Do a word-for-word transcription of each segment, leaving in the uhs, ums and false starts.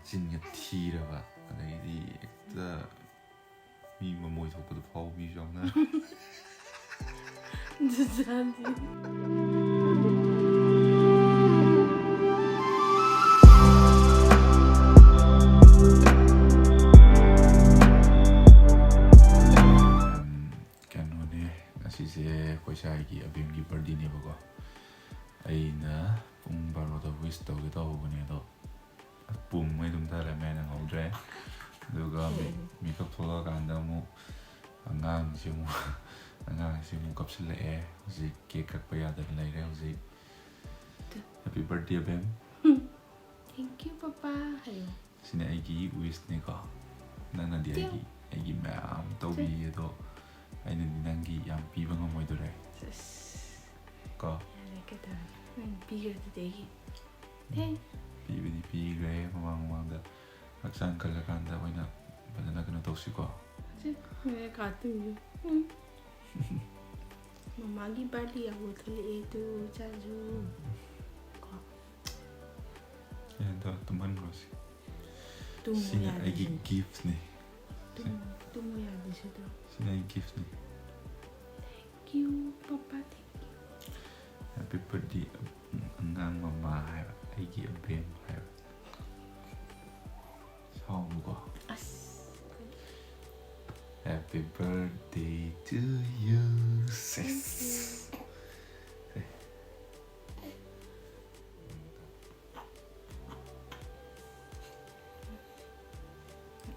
ꯆꯤꯟꯒ ꯊꯤꯔꯕ, ꯑꯗꯒꯤꯗꯤ ꯍꯦꯛꯇ ꯃꯤ ꯃꯃꯣꯏ ꯊꯣꯛꯄꯗꯣ ꯐꯥꯎꯕ ꯃꯤꯁꯨ ꯌꯥꯎꯅ꯫ ꯀꯩꯅꯣꯅꯦ, ꯉꯁꯤꯁꯦ ꯑꯩꯈꯣꯏ ꯁꯥꯏꯒꯤ ꯑꯕꯦꯝꯒꯤ ꯕꯥꯔꯗꯦꯅꯦꯕꯀꯣ꯫ ꯑꯩꯅ ꯄꯨꯡ ꯕꯥꯔꯣꯗ ꯋꯤꯁ ꯇꯧꯒꯦ ꯇꯧꯍꯧꯕꯅꯦ, ꯑꯗꯣ ꯄꯨꯝꯉꯩ ꯑꯗꯨꯝ ꯊꯜꯂꯝꯃꯦ, ꯅꯪꯍꯧꯗ꯭ꯔꯦ꯫ ꯑꯗꯨꯒ ꯃꯤ-, ꯃꯤꯀꯞ ꯊꯣꯛꯂꯛꯑꯀꯥꯟꯗ ꯑꯃꯨꯛ ꯑꯉꯥꯡꯁꯤ ꯑꯃꯨꯛ, ꯑꯉꯥꯡꯁꯤ ꯑꯃꯨꯛ ꯀꯞꯁꯤꯜꯂꯛꯑꯦ꯫ ꯍꯧꯖꯤꯛ ꯀꯦꯛ ꯀꯛꯄ ꯌꯥꯗꯅ ꯂꯩꯔꯦ ꯍꯧꯖꯤꯛ꯫ Happy birthday, Abem. Thank you, papa ꯍꯥꯏꯌꯣ꯫ ꯁꯤꯅ ꯑꯩꯒꯤ ꯋꯤꯁꯅꯤꯀꯣ꯫ ꯅꯪꯅꯗꯤ ꯑꯩꯒꯤ, ꯑꯩꯒꯤ ꯃꯌꯥꯝ ꯇꯧꯕꯤ, ꯑꯗꯣ ꯑꯩꯅꯗꯤ ꯅꯪꯒꯤ ꯌꯥꯝ ꯄꯤꯕ ꯉꯝꯃꯣꯏꯗꯣꯔꯦ꯫ ꯁꯤꯁ꯫ ꯀꯣ? ꯌꯥꯔꯦ, ꯀꯩꯗꯧꯔꯒꯦ? ꯅꯪ ꯄꯤꯈ꯭ꯔꯗꯨꯗꯤ ꯑꯩꯒꯤ꯫ ꯍꯦ꯫ ꯄꯤꯕꯗꯤ ꯄꯤꯈ꯭ꯔꯦ ꯃꯃꯥꯡ ꯃꯃꯥꯡꯗ꯫ ꯍꯛꯆꯥꯡ ꯀꯜꯂꯀꯥꯟꯗ ꯑꯣꯏꯅ ꯐꯖꯅ ꯀꯩꯅꯣ ꯇꯧꯁꯤꯀꯣ꯫ ꯁꯤ, ꯃꯦ ꯀꯥꯇꯨ꯫ ꯎꯝ꯫ ꯃꯃꯥꯒꯤ ꯕꯥꯔꯗꯦ ꯌꯥꯎꯕ ꯊꯣꯛꯂꯛꯑꯦ, ꯇꯨ ꯆꯥꯖꯨ꯫ ꯀꯣ꯫ ꯌꯥꯗ, ꯇꯨꯝꯍꯟꯈ꯭ꯔꯣ ꯁꯤ꯫ ꯇꯨꯝꯃꯨ ꯁꯤꯅ ꯌꯥꯗꯦ ꯑꯩꯒꯤ ꯁꯤꯅꯦ꯫ ꯒꯤꯐꯅꯦ꯫ ꯇꯨꯝꯃꯨ, ꯇꯨꯝꯃꯨ ꯌꯥꯗꯦ ꯁꯤꯗꯣ꯫ ꯁꯤꯅ ꯑꯩꯒꯤ ꯒꯤꯐꯅꯦ꯫ Thank you, papa, thank you꯫ Happy birthday, ꯑꯉꯥꯡ ꯃꯃꯥ ꯍꯥꯏꯕ, ꯑꯩꯒꯤ ꯑꯕꯦꯝ ꯍꯥꯏꯕ꯫ ꯁꯥꯎꯅꯨꯀꯣ꯫ ꯑꯁ꯫ Happy birthday to you, sis꯫ Thank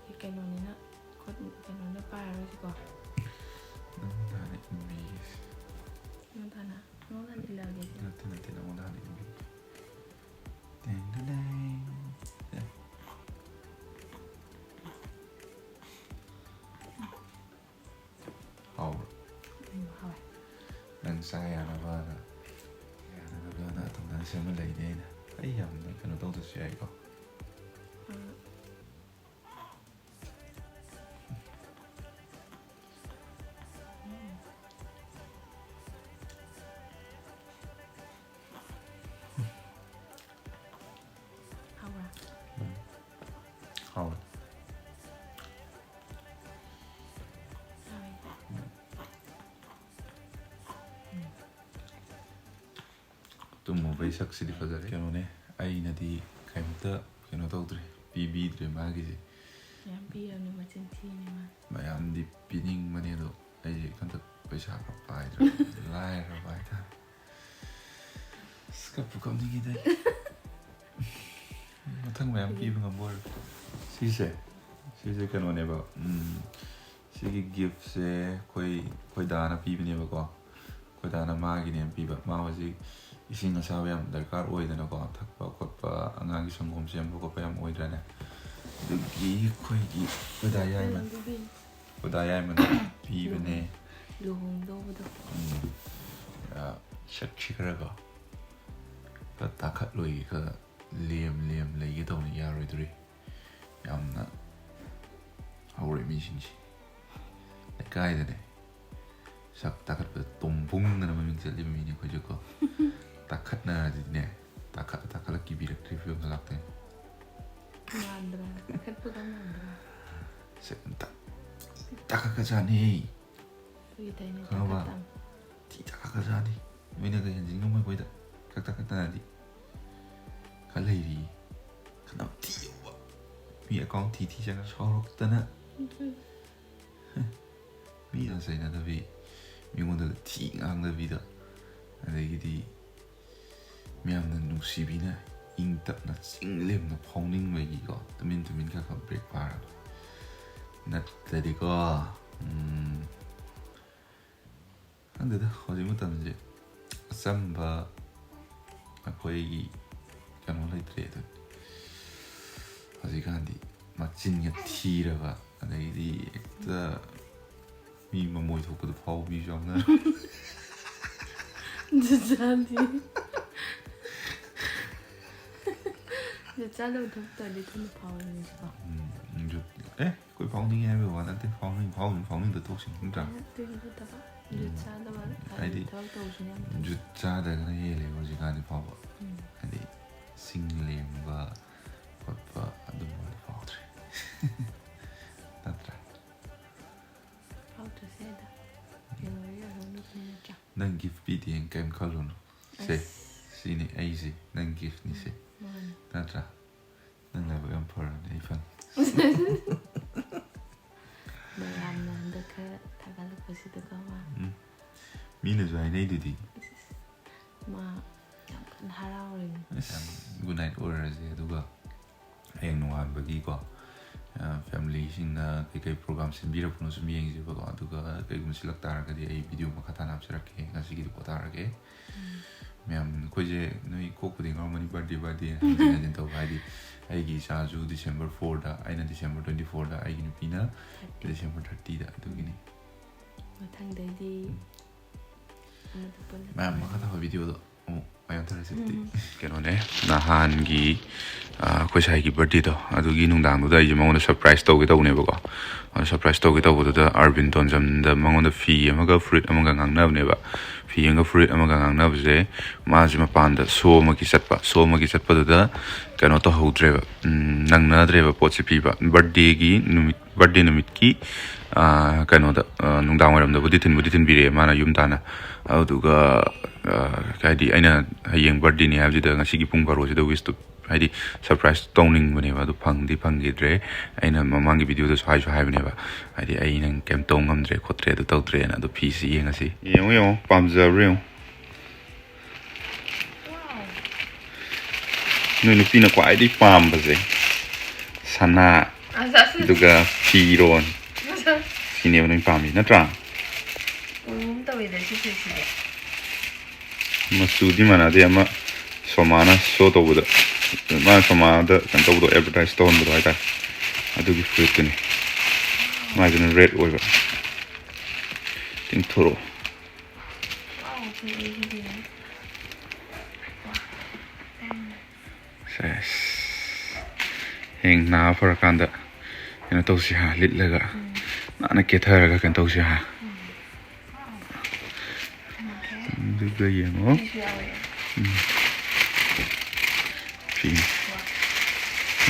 you꯫ ꯀꯩꯅꯣꯅꯤꯅ, ꯈꯨꯠ-, ꯀꯩꯅꯣꯅ ꯄꯥꯏꯔꯔꯣꯏꯁꯤꯀꯣ꯫ ꯅꯪꯉꯣꯟꯗ ꯍꯥꯟꯅ ꯏꯟꯕꯤꯒꯦꯁꯦ꯫ ꯅꯪꯉꯣꯟꯗ ꯍꯥꯟꯅ, ꯅꯪꯉꯣꯟꯗ ꯍꯥꯟꯅ ꯏꯜꯂꯛꯑꯒꯦ꯫ ꯅꯠꯇꯦ, ꯅꯠꯇꯦ, ꯅꯪꯉꯣꯟꯗ ꯍꯥꯟꯅ ꯏꯟꯕꯤꯒꯦ꯫ ꯇꯦꯡ ꯇꯦꯡ ꯇꯦꯡ꯫ ꯁꯦ꯫ ꯍꯥꯎꯕ꯭ꯔꯣ? ꯎꯝ, ꯍꯥꯎꯋꯦ꯫ ꯅꯪ ꯆꯥ ꯌꯥꯅꯕꯅ, ꯌꯥꯅꯕꯅ ꯑꯗꯨꯃꯥꯏꯅ ꯁꯦꯝꯍꯜꯂꯛꯏꯅꯦ ꯑꯩꯅ꯫ ꯑꯩ ꯌꯥꯝꯅ ꯀꯩꯅꯣ ꯇꯧꯗ꯭ꯔꯁꯨ ꯌꯥꯏꯀꯣ꯫ ꯎꯝ꯫ ꯍꯥꯎꯕ꯭ꯔꯥ? ꯎꯝ꯫ ꯆꯨꯝꯃꯨꯕꯩ ꯁꯛꯁꯤꯗꯤ ꯐꯖꯔꯦ꯫ ꯀꯩꯅꯣꯅꯦ, ꯑꯩꯅꯗꯤ ꯀꯩꯝꯇ ꯀꯩꯅꯣ ꯇꯧꯗ꯭ꯔꯦ, ꯄꯤꯕꯤꯗ꯭ꯔꯦ ꯃꯥꯒꯤꯁꯦ꯫ ꯌꯥꯝ ꯄꯤꯔꯕꯅꯤ, ꯃꯆꯤꯟ ꯊꯤꯅꯦ ꯃꯥ꯫ ꯃꯌꯥꯝꯗꯤ ꯄꯤꯅꯤꯡꯕꯅꯦ, ꯑꯗꯣ ꯑꯩꯁꯦ ꯏꯊꯟꯇ ꯄꯩꯁꯥ ꯈꯔ ꯄꯥꯏꯗ꯭ꯔꯕ, ꯂꯥꯏꯔꯕ ꯍꯥꯏꯇꯥꯔꯦ꯫ ꯑꯁ, ꯀꯞꯄꯨ ꯀꯞꯅꯤꯡꯉꯤꯗ ꯑꯩ꯫ ꯃꯊꯪ ꯃꯌꯥꯝ ꯄꯤꯕ ꯉꯝꯕ ꯑꯣꯏꯔꯗꯤ꯫ ꯁꯤꯁꯦ, ꯁꯤꯁꯦ ꯀꯩꯅꯣꯅꯦꯕ, ꯎꯝ, ꯁꯤꯒꯤ gift ꯁꯦ ꯑꯩꯈꯣꯏ, ꯑꯩꯈꯣꯏ ꯗꯥꯅ ꯄꯤꯕꯅꯦꯕꯀꯣ꯫ ꯑꯩꯈꯣꯏ ꯗꯥꯅ ꯃꯥꯒꯤꯅꯦꯅ ꯄꯤꯕ꯫ ꯃꯥ ꯍꯧꯖꯤꯛ ꯏꯁꯤꯡ ꯑꯁꯥꯕ ꯌꯥꯝ ꯗꯔꯀꯥꯔ ꯑꯣꯏꯗꯅꯀꯣ, ꯊꯛꯄ ꯈꯣꯠꯄ, ꯑꯉꯥꯡꯒꯤ ꯁꯪꯒꯣꯝ ꯁꯦꯝꯕ ꯈꯣꯠꯄ ꯌꯥꯝ ꯑꯣꯏꯗ꯭ꯔꯥꯅꯦ꯫ ꯑꯗꯨꯒꯤ ꯑꯩꯈꯣꯏꯒꯤ, ꯑꯩꯈꯣꯏ ꯗꯥ ꯌꯥꯏꯃ, ꯑꯩꯈꯣꯏ ꯗꯥ ꯌꯥꯏꯃꯅ ꯄꯤꯕꯅꯦ꯫ ꯂꯨꯍꯣꯡꯗꯧꯕꯗꯣ꯫ ꯎꯝ꯫ ꯑ, ꯁꯛꯁꯤ ꯈꯔꯀꯣ, ꯈꯔ ꯇꯥꯈꯠꯂꯣꯏꯒꯦ, ꯈꯔ ꯂꯦꯝ ꯂꯦꯝ ꯂꯩꯒꯦ ꯇꯧꯅꯤ, ꯌꯥꯔꯣꯏꯗꯣꯔꯤ꯫ ꯌꯥꯝꯅ ꯍꯧꯔꯦ ꯃꯤꯁꯤꯡꯁꯦ꯫ ꯂꯩꯀꯥꯏꯗꯅꯦ ꯁꯛ ꯇꯥꯈꯠꯄꯗ ꯇꯣꯝꯕꯨꯡꯗꯅ ꯃꯃꯤꯡ ꯆꯠꯂꯤꯕ ꯃꯤꯅꯤ ꯑꯩꯈꯣꯏꯁꯨꯀꯣ꯫ ꯇꯥꯈꯠꯅꯔꯗꯤꯅꯦ, ꯇꯥꯈꯠ ꯇꯥꯈꯠꯂ ꯀꯤꯕꯤꯔꯛꯇ꯭ꯔꯤꯕ ꯐꯤꯕꯝꯗ ꯂꯥꯛꯇꯣꯏꯅꯦ꯫ ꯃꯥꯟꯗ꯭ꯔꯥ? ꯇꯥꯈꯠꯄꯒ ꯃꯥꯟꯗ꯭ꯔꯥ? ꯁꯛ ꯇꯥ-, ꯇꯥꯈꯠꯀꯖꯥꯠꯅꯤ꯫ ꯐꯥꯒꯤ ꯇꯧꯅꯦ, ꯈꯪꯉꯕ? ꯇꯥꯈꯠꯇꯝ꯫ ꯊꯤ ꯇꯥꯈꯠꯀꯖꯥꯠꯅꯤ꯫ ꯃꯣꯏꯅꯒ ꯍꯦꯟꯖꯤꯟ ꯉꯝꯃꯣꯏ ꯑꯩꯈꯣꯏꯗ꯫ ꯈꯛ ꯇꯥꯈꯠꯇꯅꯗꯤ ꯈꯔ ꯂꯩꯔꯤ꯫ ꯈꯅꯥꯎ ꯊꯤꯕ ꯃꯤ ꯑꯦꯀꯥꯎꯟ ꯊꯤ ꯊꯤ ꯆꯪꯉ ꯁꯥꯎꯔꯛꯇꯅ꯫ ꯃꯤꯅ ꯆꯩꯅꯗꯕꯤ, ꯃꯤꯉꯣꯟꯗ ꯊꯤ ꯉꯥꯡꯗꯕꯤꯗ, ꯑꯗꯒꯤꯗꯤ ꯃꯌꯥꯝꯅ ꯅꯨꯡꯁꯤꯕꯤꯅ ꯏꯪ ꯇꯞꯅ ꯆꯤꯡ ꯂꯦꯝꯅ ꯐꯥꯎꯅꯤꯡꯕꯒꯤꯀꯣ, ꯇꯨꯃꯤꯟ ꯇꯨꯃꯤꯟ ꯈꯔ ꯈꯔ ꯕ꯭ꯔꯦꯛ ꯐꯥꯔꯒ꯫ ꯅꯠꯇ꯭ꯔꯗꯤꯀꯣ, ꯎꯝ, ꯈꯪꯗꯦꯗ, ꯍꯧꯖꯤꯛ ꯃꯇꯝꯁꯦ ꯑꯆꯝꯕ ꯑꯩꯈꯣꯏꯒꯤ ꯀꯩꯅꯣ ꯂꯩꯇ꯭ꯔꯦ ꯑꯗꯨꯅꯤ꯫ ꯍꯧꯖꯤꯛꯀꯥꯟꯗꯤ ꯃꯆꯤꯟꯒ ꯊꯤꯔꯕ, ꯑꯗꯩꯗꯤ ꯍꯦꯛꯇ ꯃꯤ ꯃꯃꯣꯏ ꯊꯣꯛꯄꯗ ꯐꯥꯎꯕ ꯃꯤꯁꯨ ꯌꯥꯎꯅꯔꯦ꯫ ꯖꯨꯠ ꯆꯥꯗꯦ꯫ ꯖꯨꯠ ꯆꯥꯗꯕ ꯊꯕꯛ ꯇꯧꯔꯗꯤ ꯊꯨꯅ ꯐꯥꯎꯔꯅꯤꯀꯣ꯫ ꯎꯝ, ꯖꯨꯠ-, ꯑꯦ, ꯑꯩꯈꯣꯏ ꯐꯥꯎꯅꯤꯡꯉꯦ ꯍꯥꯏꯕꯒꯤ ꯋꯥ ꯅꯠꯇꯦ, ꯐꯥꯎꯅꯤꯡ-, ꯐꯥꯎꯅꯤꯡ-, ꯐꯥꯎꯅꯤꯡꯗ ꯇꯣꯛꯁꯤꯅꯤ, ꯅꯠꯇ꯭ꯔꯥ? ꯑꯗꯨꯒꯤ ꯅꯠꯇꯕ, ꯖꯨꯠ ꯆꯥꯗꯕ ꯍꯥꯏꯗꯤ, ꯊꯕꯛ ꯇꯧꯕꯁꯨ ꯌꯥꯝ ꯐꯩ꯫ ꯖꯨꯠ ꯆꯥꯗꯒꯅ ꯍꯦꯜꯂꯦꯕ ꯍꯧꯖꯤꯛꯀꯥꯟꯗꯤ ꯐꯥꯎꯕ꯫ ꯎꯝ꯫ ꯍꯥꯏꯗꯤ, ꯆꯤꯡ ꯂꯦꯝꯕ ꯈꯣꯠꯄ ꯑꯗꯨꯝꯕꯗꯤ ꯐꯥꯎꯗ꯭ꯔꯦ꯫ ꯅꯠꯇ꯭ꯔꯥ? ꯐꯥꯎꯗ꯭ꯔꯁꯦ ꯑꯗ꯫ ꯌꯥꯔꯣꯏ, ꯌꯥꯔꯣꯏ, ꯅꯨꯄꯤ ꯅꯠꯇ꯭ꯔꯥ? ꯅꯪ gift ꯄꯤꯗꯦꯅ ꯀꯩꯝ ꯈꯜꯂꯨꯅꯨ꯫ ꯁꯦ, ꯑꯁ꯫ ꯁꯤꯅꯤ ꯑꯩꯁꯦ, ꯅꯪ gift ꯅꯤꯁꯦ꯫ ꯃꯥꯅꯤ꯫ ꯅꯠꯇ꯭ꯔꯥ? ꯅꯪ ꯂꯥꯏꯕꯛ ꯌꯥꯝ ꯐꯔꯕꯅꯦ, ꯑꯩ ꯐꯪꯉꯦ꯫ ꯃꯌꯥꯝꯅ ꯍꯟꯗꯛ ꯈꯔ ꯊꯥꯒꯠꯂꯛꯄꯁꯤꯗꯀꯣ ꯃꯥ꯫ ꯎꯝ꯫ ꯃꯤꯅꯁꯨ ꯍꯥꯏꯅꯩꯗꯨꯗꯤ꯫ ꯃꯥ ꯌꯥꯝ ꯀꯟꯅ ꯍꯔꯥꯎꯔꯤꯅꯤ꯫ ꯑꯁ, good night ꯑꯣꯏꯔꯁꯦ, ꯑꯗꯨꯒ ꯍꯌꯦꯡ ꯅꯣꯡꯉꯥꯟꯕꯒꯤꯀꯣ, ꯑ, family ꯁꯤꯡꯅ ꯀꯩꯀꯩ program ꯁꯤꯟꯕꯤꯔꯛꯄꯅꯣ ꯁꯨꯝ ꯌꯦꯡꯁꯦꯕꯀꯣ꯫ ꯑꯗꯨꯒ ꯀꯩꯒꯨꯝꯕ ꯁꯤꯜꯂꯛ ꯇꯥꯔꯒꯗꯤ ꯑꯩ video ꯃꯈꯥ ꯇꯥꯅ ꯍꯥꯞꯆꯔꯛꯀꯦ꯫ ꯉꯁꯤꯒꯤꯗꯤ ꯄꯣꯊꯥꯔꯒꯦ꯫ ꯃꯌꯥꯝ, ꯑꯩꯈꯣꯏꯁꯦ ꯅꯣꯏ ꯀꯣꯛꯄꯨꯗꯤ ꯉꯥꯎꯔꯝꯃꯅꯤ, birthday, birthday ꯍꯟꯖꯤꯟ ꯍꯟꯖꯤꯟ ꯇꯧꯕ꯫ ꯍꯥꯏꯗꯤ ꯑꯩꯒꯤ ꯏꯆꯥꯁꯨ December four ꯗ, ꯑꯩꯅ December twenty four ꯗ, ꯑꯩꯒꯤ ꯅꯨꯄꯤꯅ December thirty ꯗ, ꯑꯗꯨꯒꯤꯅꯤ꯫ ꯃꯊꯪꯗꯩꯗꯤ ꯑꯃꯗ ꯄꯨꯟꯅ ꯃꯌꯥꯝ ꯃꯈꯥ ꯇꯥꯕ video ꯗꯣ ꯑꯃꯨꯛ ꯃꯌꯥꯝ ꯊꯥꯔꯁꯤ ꯑꯗꯨꯗꯤ꯫ ꯎꯝ꯫ ꯀꯩꯅꯣꯅꯦ, ꯅꯍꯥꯟꯒꯤ, ꯑ, ꯑꯩꯈꯣꯏ ꯁꯥꯏꯒꯤ birthday ꯗꯣ, ꯑꯗꯨꯒꯤ ꯅꯨꯡꯗꯥꯡꯗꯨꯗ ꯑꯩꯁꯦ ꯃꯉꯣꯟꯗ surprise ꯇꯧꯒꯦ ꯇꯧꯕꯅꯦꯕꯀꯣ꯫ ꯑꯗꯣ surprise ꯇꯧꯒꯦ ꯇꯧꯕꯗꯨꯗ ꯑꯥꯔꯕꯤꯟ ꯇꯣꯟꯖꯝꯗ ꯃꯉꯣꯟꯗ ꯐꯤ ꯑꯃꯒ ꯐꯨꯔꯤꯠ ꯑꯃꯒ ꯉꯥꯡꯅꯕꯅꯦꯕ꯫ ꯐꯤ ꯑꯃꯒ ꯐꯨꯔꯤꯠ ꯑꯃꯒ ꯉꯥꯡꯅꯕꯁꯦ, ꯃꯥꯁꯦ ꯃꯄꯥꯟꯗ show ꯑꯃꯒꯤ ꯆꯠꯄ꯫ Show ꯑꯃꯒꯤ ꯆꯠꯄꯗꯨꯗ ꯀꯩꯅꯣ ꯇꯧꯍꯧꯗ꯭ꯔꯦꯕ, ꯎꯝ, ꯅꯪꯅꯗ꯭ꯔꯦꯕ ꯄꯣꯠꯁꯦ ꯄꯤꯕ꯫ Birthday ꯒꯤ ꯅꯨꯃꯤꯠ, birthday ꯅꯨꯃꯤꯠꯀꯤ, ꯑ, ꯀꯩꯅꯣꯗ, ꯑ, ꯅꯨꯡꯗꯥꯡ ꯋꯥꯏꯔꯝꯗꯕꯨꯗꯤ ꯊꯤꯟꯕꯨꯗꯤ ꯊꯤꯟꯕꯤꯔꯛꯑꯦ ꯃꯥꯅ ꯌꯨꯝ ꯇꯥꯟꯅ꯫ ꯑꯗꯨꯗꯨꯒ, ꯑ, ꯍꯥꯏꯗꯤ ꯑꯩꯅ ꯍꯌꯦꯡ birthday ꯅꯤ ꯍꯥꯏꯕꯁꯤꯗ ꯉꯁꯤꯒꯤ ꯄꯨꯡ ꯕꯥꯔꯣꯁꯤꯗ wish ꯇꯨ, ꯍꯥꯏꯗꯤ surprise ꯇꯧꯅꯤꯡꯕꯅꯦꯕ, ꯑꯗꯨ ꯐꯪꯗꯤ ꯐꯪꯈꯤꯗ꯭ꯔꯦ꯫ ꯑꯩꯅ ꯃꯃꯥꯡꯒꯤ video ꯗꯁꯨ ꯍꯥꯏꯁꯨ ꯍꯥꯏꯕꯅꯦꯕ, ꯍꯥꯏꯗꯤ ꯑꯩ ꯅꯪ ꯀꯩꯝ ꯇꯧ ꯉꯝꯗ꯭ꯔꯦ ꯈꯣꯠꯇ꯭ꯔꯦ, ꯑꯗꯨ ꯇꯧꯗ꯭ꯔꯦꯅ꯫ ꯑꯗꯣ ꯐꯤꯁꯤ ꯌꯦꯡꯉꯁꯤ꯫ ꯌꯦꯡꯉꯨ, ꯌꯦꯡꯉꯨ, ꯄꯥꯝꯖꯕ꯭ꯔꯥ ꯌꯦꯡꯉꯨ꯫ ꯅꯣꯏ ꯅꯨꯄꯤꯅ ꯈ꯭ꯋꯥꯏꯗꯒꯤ ꯄꯥꯝꯕꯁꯦ ꯁꯅꯥ, ꯑꯁ, ꯑꯁ, ꯑꯁ꯫ ꯑꯗꯨꯒ ꯐꯤꯔꯣꯟ, ꯑꯁ, ꯑꯁ꯫ ꯁꯤꯅꯦꯕ ꯅꯣꯏ ꯄꯥꯝꯃꯤ ꯅꯠꯇ꯭ꯔꯥ? ꯎꯝ, ꯇꯧꯋꯤꯗ ꯁꯤ ꯐꯨꯔꯤꯠꯁꯤꯗꯤ꯫ ꯃꯆꯨꯗꯤ ꯃꯥꯟꯅꯗꯦ, ꯑꯃ ꯁꯣꯃꯥꯅ show ꯇꯧꯕꯗ, ꯃꯥꯅ ꯁꯣꯃꯥꯗ ꯀꯩꯅꯣ ꯇꯧꯕꯗꯣ, advertise ꯇꯧꯍꯟꯕꯗꯣ ꯍꯥꯏꯇꯥꯔꯦ, ꯑꯗꯨꯒꯤ ꯐꯨꯔꯤꯠꯇꯨꯅꯤ꯫ ꯃꯥꯏꯗꯨꯅ red ꯑꯣꯏꯕ꯫ ꯇꯤꯡꯊꯣꯔꯛꯑꯣ꯫ ꯋꯥꯎ, ꯐꯖꯩꯁꯤꯗꯤ꯫ ꯁꯦꯁ꯫ ꯍꯌꯦꯡ ꯅꯥ ꯐꯔꯀꯥꯟꯗ ꯀꯩꯅꯣ ꯇꯧꯁꯤ ꯍꯥ, ꯂꯤꯠꯂꯒ ꯎꯝ꯫ ꯅꯥꯟꯅ ꯀꯦꯊꯔꯒ ꯀꯩꯅꯣ ꯇꯧꯁꯤ ꯍꯥ꯫ ꯎꯝ꯫ ꯊꯝꯃꯒꯦ꯫ ꯑꯗꯨꯒ ꯌꯦꯡꯉꯣ꯫ ꯐꯤꯁꯨ ꯌꯥꯎꯋꯦ꯫ ꯎꯝ꯫ ꯐꯤ꯫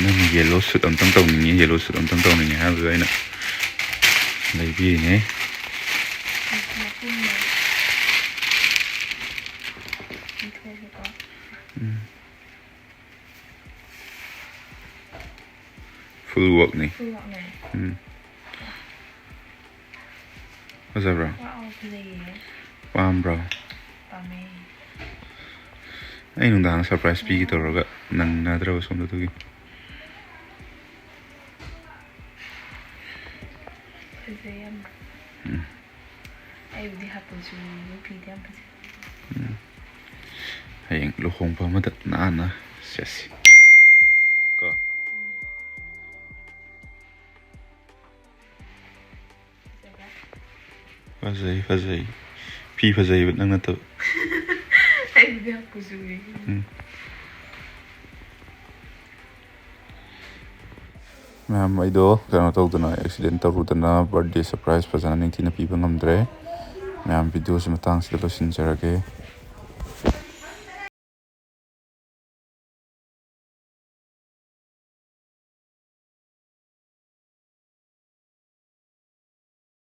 ꯅꯪ yellow suit ꯑꯝꯇꯪ ꯇꯧꯅꯤꯡꯉꯤ, yellow suit ꯑꯝꯇꯪ ꯇꯧꯅꯤꯡꯉꯤ ꯍꯥꯏꯕꯗꯨꯗ ꯑꯩꯅ ꯂꯩꯕꯤꯔꯤꯅꯦ꯫ ꯃꯄꯨꯝꯅ ꯏꯟꯊꯣꯛꯑꯒꯦꯀꯣ꯫ Full workꯅꯤ. ꯐꯨꯜ ꯋꯥꯛꯅꯦ. ꯎꯝ. ꯐꯖꯕ꯭ꯔꯣ? ꯋꯥꯎ, ꯐꯖꯩꯌꯦ. ꯄꯥꯝꯕ꯭ꯔꯣ? ꯄꯥꯝꯃꯦ. ꯑꯩ ꯅꯨꯡꯗꯥꯡ surprise ꯄꯤꯒꯦ ꯇꯧꯔꯒ ꯅꯪꯅꯗ꯭ꯔꯕ ꯁꯣꯝꯗ, ꯑꯗꯨꯒꯤ. ꯐꯖꯩ ꯌꯥꯝ. ꯎꯝ. ꯑꯩꯕꯨꯗꯤ ꯍꯥꯄꯨꯁꯨ ꯐꯤꯗꯤ ꯌꯥꯝ ꯐꯖꯩ. ꯎꯝ. ꯍꯌꯦꯡ ꯂꯨꯍꯣꯡꯕ ꯑꯃꯗ ꯅꯥꯟꯅ ꯁꯦꯠꯁꯤ. ꯀꯣ? ꯐꯖꯕ꯭ꯔꯥ? ꯐꯖꯩ, ꯐꯖꯩ. ꯐꯤ ꯐꯖꯩꯕ, ꯅꯪ ꯅꯠꯇꯕ. ꯑꯩꯕꯨꯗꯤ ꯍꯥꯄꯨꯁꯨ. ꯎꯝ. ꯃꯌꯥꯝ, ꯑꯩꯗꯣ ꯀꯩꯅꯣ ꯇꯧꯗꯅ, accident ꯇꯧꯔꯨꯗꯅ, birthday surprise ꯐꯖꯅ ꯅꯤꯡꯊꯤꯅ ꯄꯤꯕ ꯉꯝꯗ꯭ꯔꯦ. ꯃꯌꯥꯝ, videoꯁꯤ ꯃꯇꯥꯡꯁꯤꯗ ꯂꯣꯏꯁꯤꯟꯖꯔꯒꯦ.